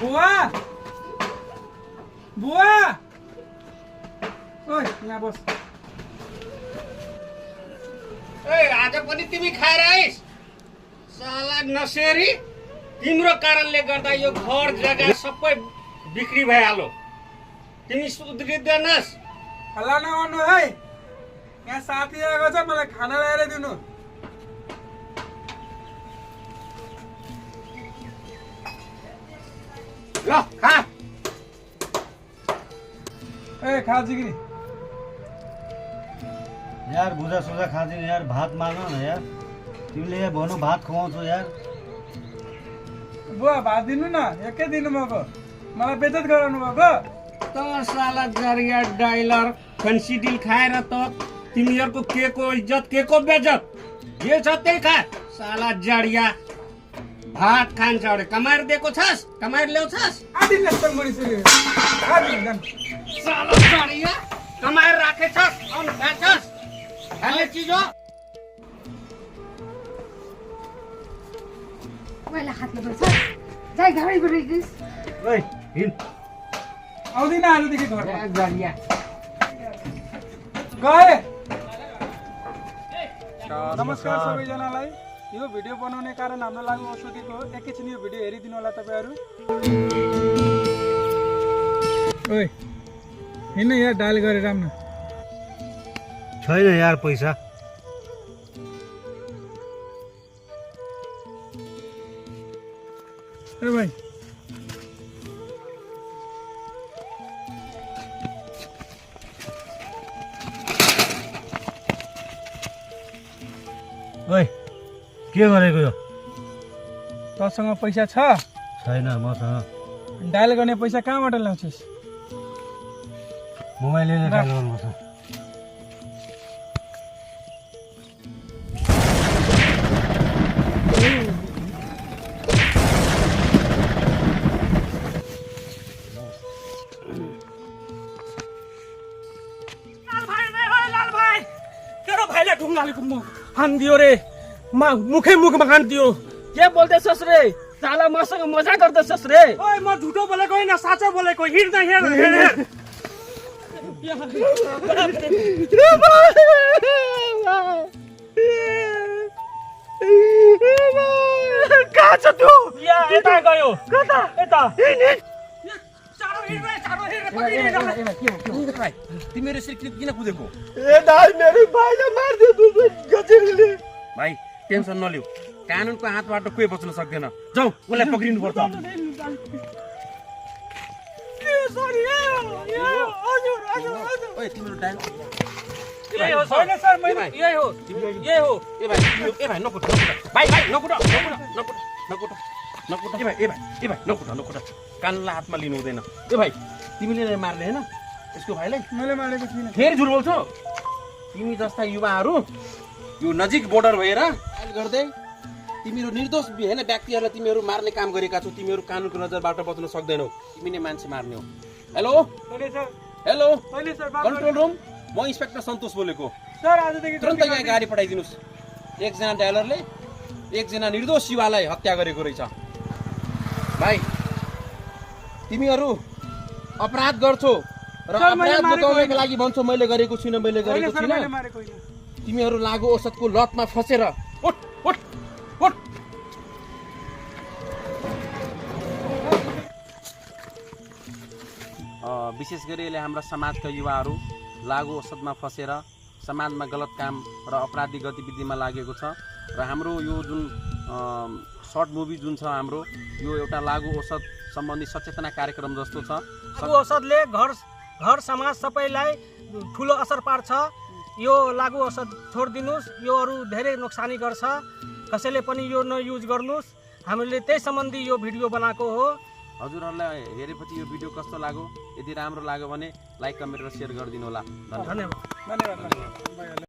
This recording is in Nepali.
बुवा बुवा ओइ यहाँ बस आज पनि तिमी खाएर आइस साला नसेरी तिम्रो कारणले गर्दा यो घर जग्गा सबै बिक्री भइहाल्यो तिमी सुध्रिँदैनस् हल्ला नगर्नु है यहाँ साथी आएको छ मलाई खाना ल्याएर दिनु ल खा ए खा जिग्री यार भुजा सुजा खाँदैन यार भात माग न यार तिमीले यहाँ भन्नु भात खुवाउँछौ यार बुवा भात दिनु न एकै दिनु भएको मलाई बेइज्जत गराउनु भएको त साला जरिया डाइलर फन्सी डिल खाएर त तिमीहरूको के को इज्जत के को बेइज्जत जे छ त्यही खा साला जरिया भात खान्छ अरे कमाएर दिएको छस् कमाएर ल्याउँछस् आदि नस्तन मरिसरी आदि गन साला जरिया कमाएर राखेछस् अनि खान्छस् खाने चिज हो पहिला हातमा पर्छ जाई घरै गइदिस ओइ हिँड आउँदिन आजदेखि घरमा जरिया गए नमस्कार सबैजनालाई यो भिडियो बनाउने कारण हाम्रो लागु औषधिको हो एकैछिन यो भिडियो हेरिदिनु होला तपाईहरु ओइ हिँड्न यार डायल गरेर आउन छैन यार पैसा ए भाइ ओइ के गरेको यो तसँग पैसा छ छैन मसँग डायल गर्ने पैसा कहाँबाट ल्याउँछस् मोबाइलले डायल गर्नुपर्छ लाल भाइ तेरो भाइले ढुङ्गाले हान्दियो रे मुखै मुखमा हान्दियो के बोल्दैछस् रे साला मसँग मजा गर्दैछस् रे ओइ म झुटो बोलेको होइन साँचो बोलेको हिँड्न हेर कहाँ छ त्यो यता गयो कता यता तिमीहरू यसरी किन कुदेको ए दाइ मेरो भाइले मार्दियो गजिरले भाइ टेन्सन नलिऊ कानुनको हातबाट कोही बच्न सक्दैन जाऊ उसलाई पक्रिनु पर्छ ओइ तिम्रो डायल यही हो सर मैले यही हो ए भाइ नकुट भाइ नकुट ए भाइ नकुट कानलाई हातमा लिनु हुँदैन ए भाइ तिमीले मार्ने हैन यसको भाइलाई मैले मारेको थिइनँ फेरि झुट बोल्छौ तिमी जस्ता युवाहरू यो नजिक बोर्डर भएर अहिले गर्दै तिमीहरू निर्दोष हैन व्यक्तिहरूलाई तिमीहरू मार्ने काम गरेका छौ तिमीहरू कानुनको नजरबाट बच्न सक्दैनौ तिमी नै मान्छे मार्ने हो हेलो हेलो कन्ट्रोल रुम म इन्स्पेक्टर सन्तोष बोलेको सर आजदेखि तुरन्त यहाँ गाडी पठाइदिनुस् एकजना ड्राइभरले एकजना निर्दोष युवालाई हत्या गरेको रहेछ भाइ तिमीहरू अपराध गर्छौ र अपराध बताउनको लागि भन्छौ मैले गरेको छुइनँ तिमीहरू लागु औषधको लतमा फसेर उठ विशेष गरी यसले हाम्रा समाजका युवाहरू लागु औषधमा फसेर समाजमा गलत काम र अपराधिक गतिविधिमा लागेको छ र हाम्रो यो जुन सर्ट मुभी जुन छ हाम्रो यो एउटा लागु औषध सम्बन्धी सचेतना कार्यक्रम जस्तो छ लागु औषधले घर समाज सबैलाई ठुलो असर पार्छ यो लागु औषध छोडिदिनुस् यो अरू धेरै नोक्सानी गर्छ कसैले पनि यो नयुज गर्नुस् हामीले त्यही सम्बन्धी यो भिडियो बनाएको हो हजुरहरूलाई हेरेपछि यो भिडियो कस्तो लाग्यो यदि राम्रो लाग्यो भने लाइक कमेन्ट र सेयर गरिदिनु होला धन्यवाद